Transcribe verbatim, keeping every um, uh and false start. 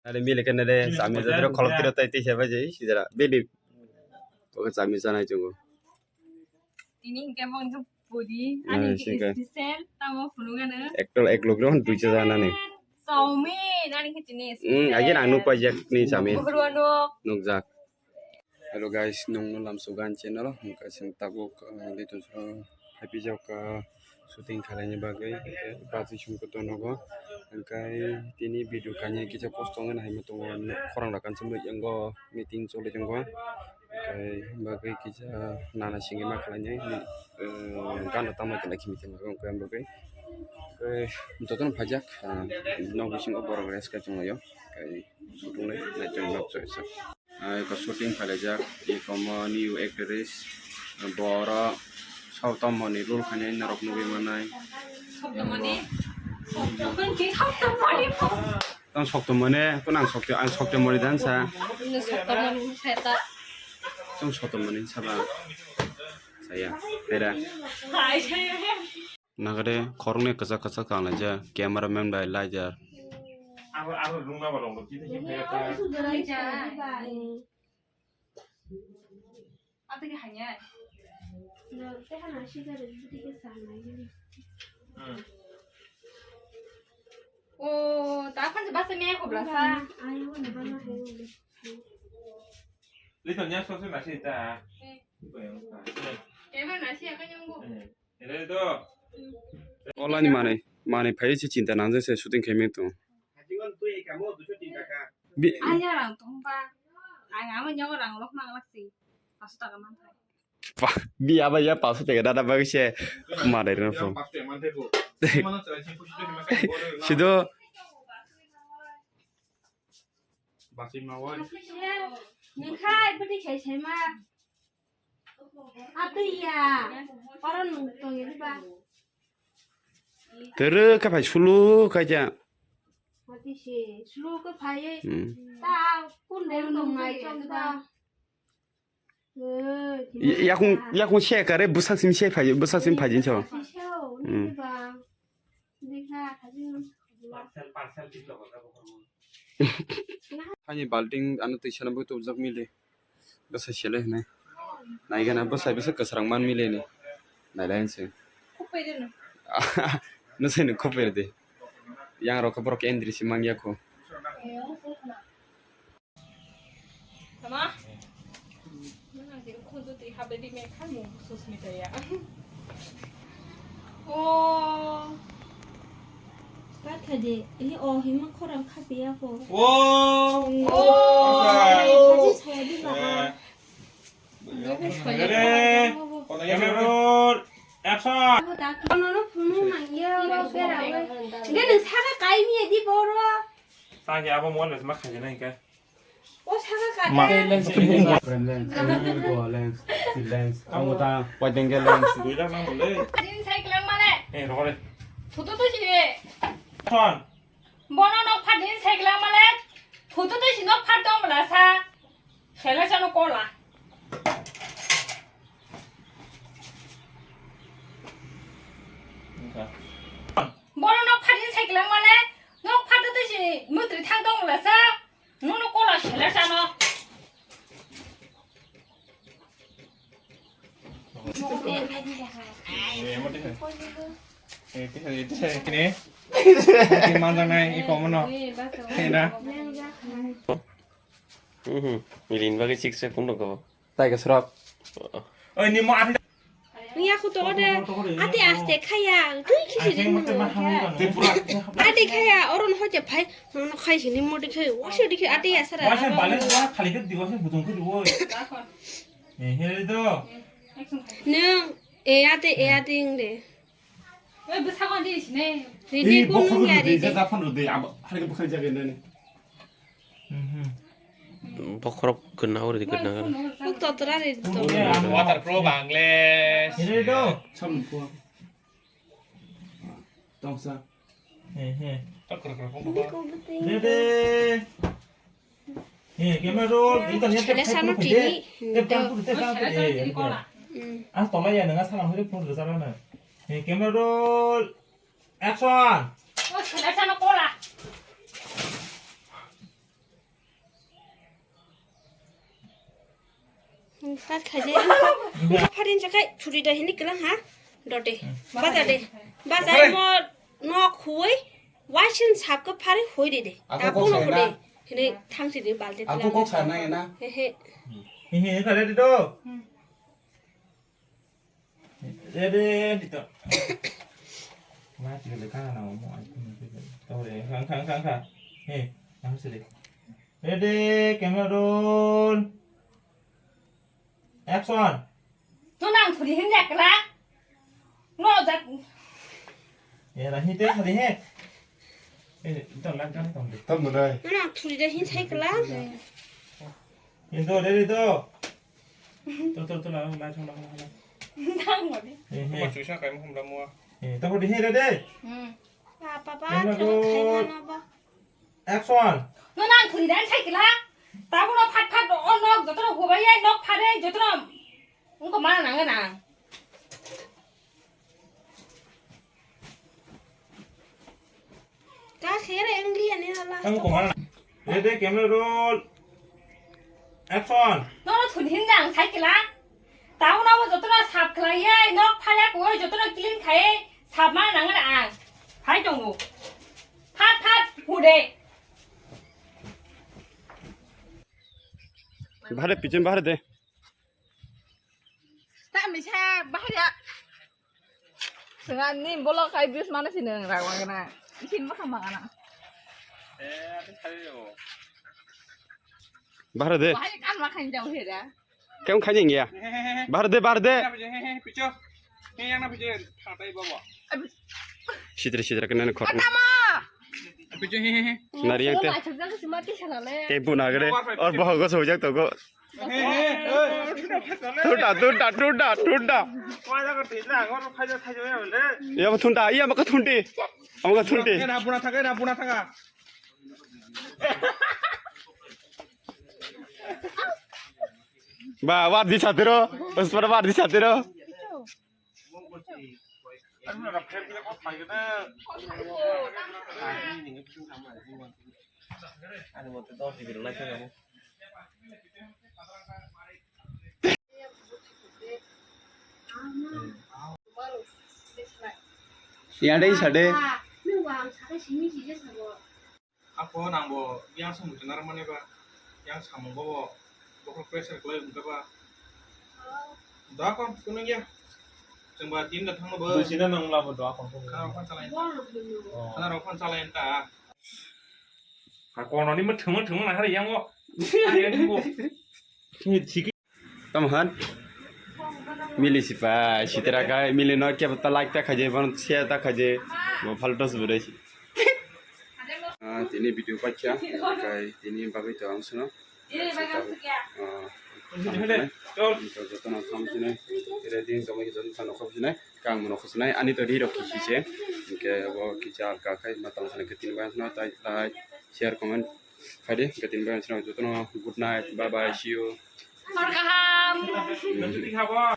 Are mile kene de, sami jadro kholok tiro tai tei seba jai, sijara, bedi. Oke, sami sanai chungo. Tini hingke bong pudi, ani hingke special, tamo phunukgano. Ektal ek logron duicha janani. Chowmin, ani hingke tini special. Hmm, again ang nukpaijak ni sami. Buhruano. Nukjak. Hello guys, nongno lamsogo ani channel o, hingke chwng tabuk, uh, Litonsro happy jokka shooting khalaini bagwi, hingke bachwi songkhe tonogo, hingke tini video kanya kisa post tongo, haimo tongo, khorang rok kanchomwi wngo, meeting choli tongo, hingke bagwi kisa nana singwi ma khalainai, uh, gana tamo tongnaikhe meeting o, hingke bagwi, hingke jotono phaijak, uh, nok bisingo borok rest khai tonglaio, hingke shooting lai naichomwi ma choi. Ah, eko shooting khalaijak, eko mo new actress, bo oro South Tomoni role khainai norok nugwi manai. South Tomoni? South Tomoni? Tang South Tomoni, kun ang South, ang South Tomoni dan sa. Ini South Tomoni sa ta. Tang South Tomoni saba. Saya, pera. Hai, saya. Nagade khoroknwi kwchak kwchak tanglaijak, cameraman bai laijak. Abo, abo rungma ba rong rok, kita kita kita. Abo ke hanya. Hmm. Oh, ta kan basa me ko blasa. Lito nya so se nasi ta. Eh. Ko yang ta. Kema nasi akan nyunggu. Eh. Online manwi, manwi phaiwi se chinta nangjak se shooting khaimani tongo. Bi- Anya rang tong ba. Ang amo nyago rang lok mang lak si. Paso taka man thai. Bi aba ya paso taka dada bagwi se manwi rw pho. Sido. Ni khai bwtwi khai sai ma. Atwi ya. Oro nung tong ya ba. Tere ka phai sulu ka ja. Atwi se sulu ka phai. Hmm. Ta kun de nung nai chong ba. Yakung yakung se kare bwsak sim se phai bwsak sim phai jin so. Hmm. Hani balting ano twi sana bo tubjak mili. Bwsai sele hwnwi. Naigana bwsai bwsai kwsrang man mili ni. Nailai se. Nwsai no khopir di. Yang rok borok endri si mangya kho. Tama? Nang je khunju twi habedi me khamu Susmita ya. Oh. Katha de, eh, oh, hima khorang khapiya ko. Oh. Oh. Haji saya di ba. Ready? Camera roll. Action. Abo da ki. Ono no phunu nang ya, ro bera we. Nge nang saka kai mi di boro. Saka abo mo les ma khaje nai ka. O saka ka. Ma. Lens, lens, lens, lens, lens. Amo ta wide angle lens. Dui lakh nang le. Din sai klang male. Eh, rokore. Photo to si. Action. Bono nok phat din sai klang male. Photo to si nok phat dong mala sa. Sela sa no kola. Bono nok phat din sai klang male. Nok phat to si mutri thang dong mala sa. Nono kola sela sano. Eh, mati hai. Eh, ti hai, ti hai. Ini. Ti manjang nai, i komo no. Hai na. Mhm. Milin bagi six se pun dong kau. Tai ka srok. Oi, ni mo ati. Ni aku to ode. Ati aste khaya. Tui khisi din. Ati khaya, oron hoje phai. Nono khai sini modi khai. Wasi di khai ati asara. Wasi balen wa khali ke diwa se budong ke diwa. Eh, he do. Nung, e ati, e ati ing de. Oi, bwsakgo di sini. Rini kunu ya ri de. Japan ro de, am hari ke bukhari jaga nani. Bokhorok gwnang ori gwnang. Uk totra ri to. Waterproof Bangladesh. Ini do. Sam ko. Tongsa. He he. Ini ko bete. Dede. He, camera roll. Ini kan ya. Sele sano tini. Ah, tola ya nang salam hari phone ke sana na. He, camera roll. Action. Oh, sele sano kola. Kat khaje. Pharin jakai thuri da hini kelang ha. Dote. Baja de. Baja mo no khuwi. Waisin sap ko phari hoi de de. Ako Tapo kok no sai hode. Na. Hini thang si de balte Ako kok sai na na. He he. He he, kare de do. Ready, dito. Ma, tiga de kana na mo ai. Tore, khang, khang, khang, khang. He, ang sili. Ready, camera roll. Action. To nang thuri hin yak la. No jat. Era hite thuri he. Eh, to lang kan tong de. Tam mo dai. Nang thuri da hin sai kala. Hin to, ready to. To, to, to, lang, lang, lang, lang. Nang mo de. He, he. Ko chusa kai mo hum la mo. He, to ko de he, ready. Hmm. Ba, ba, ba, Camera thang roll. Khai ma na ba. Action. No nang thuri dan sai kila. Tabo no phat phat o nok joto no hubai ai nok phare joto no. Ungko mana nang na. Ka khere engli ani ala. Ang ko mana. Ready, camera roll. Action. No no thun hin nang sai kila. Tabo no joto no sap khlai ai nok phare ko joto no clean khai sap mana nang na. Hai tongo. Phat phat hude. Bahar de, pichon bahar de. Tamni sa bahar ya. Sengan ni bolok kai bis mana sini nang rawang na. Isin bakha mangana. Bahar de. Bahar kan makan jauh ya. Kamu kanya ya? Bahar de, bahar de. Sitra sitra kena ni khorang. Nari yang te. Te bu na gede. Or boho go sojak to go. Tunda, tunda, tunda, tunda. Ya, tunda, iya, maka tunda. Maka tunda. Ba, war di satero. Uspar war di satero. Yang ada isade. Ako nang bo yang samung tuna mani ba, yang samung bo bo bokhok pressure khlai wngkha ba. Da kon kunung ya. Chwng ba tin da thang bo. Dui sina nang la bo da kon. Khana rok phan chalai. Oh. Khana rok phan chalai ta. Ha kono ni ma thung thung na hari yang bo. Yang bo. Ni thik. Tamo han? Mili sipai, sitra kai, mili no kebo ta like ta khaje, ban share ta khaje, bo faltos budai si. Ah, tini video pacha, kai tini bagwi to ang suno. Ah, joto no tham sini, ira din to mai joto no kham sini, kang mo no kham sini, ani to ri rok kisi se, ke bo kisa ka kai ma tang sini ke tin ba no tai tai share comment. Khaidi, hwnkhe tini bagwi jotono good night, bye bye, see you. Hor kaham.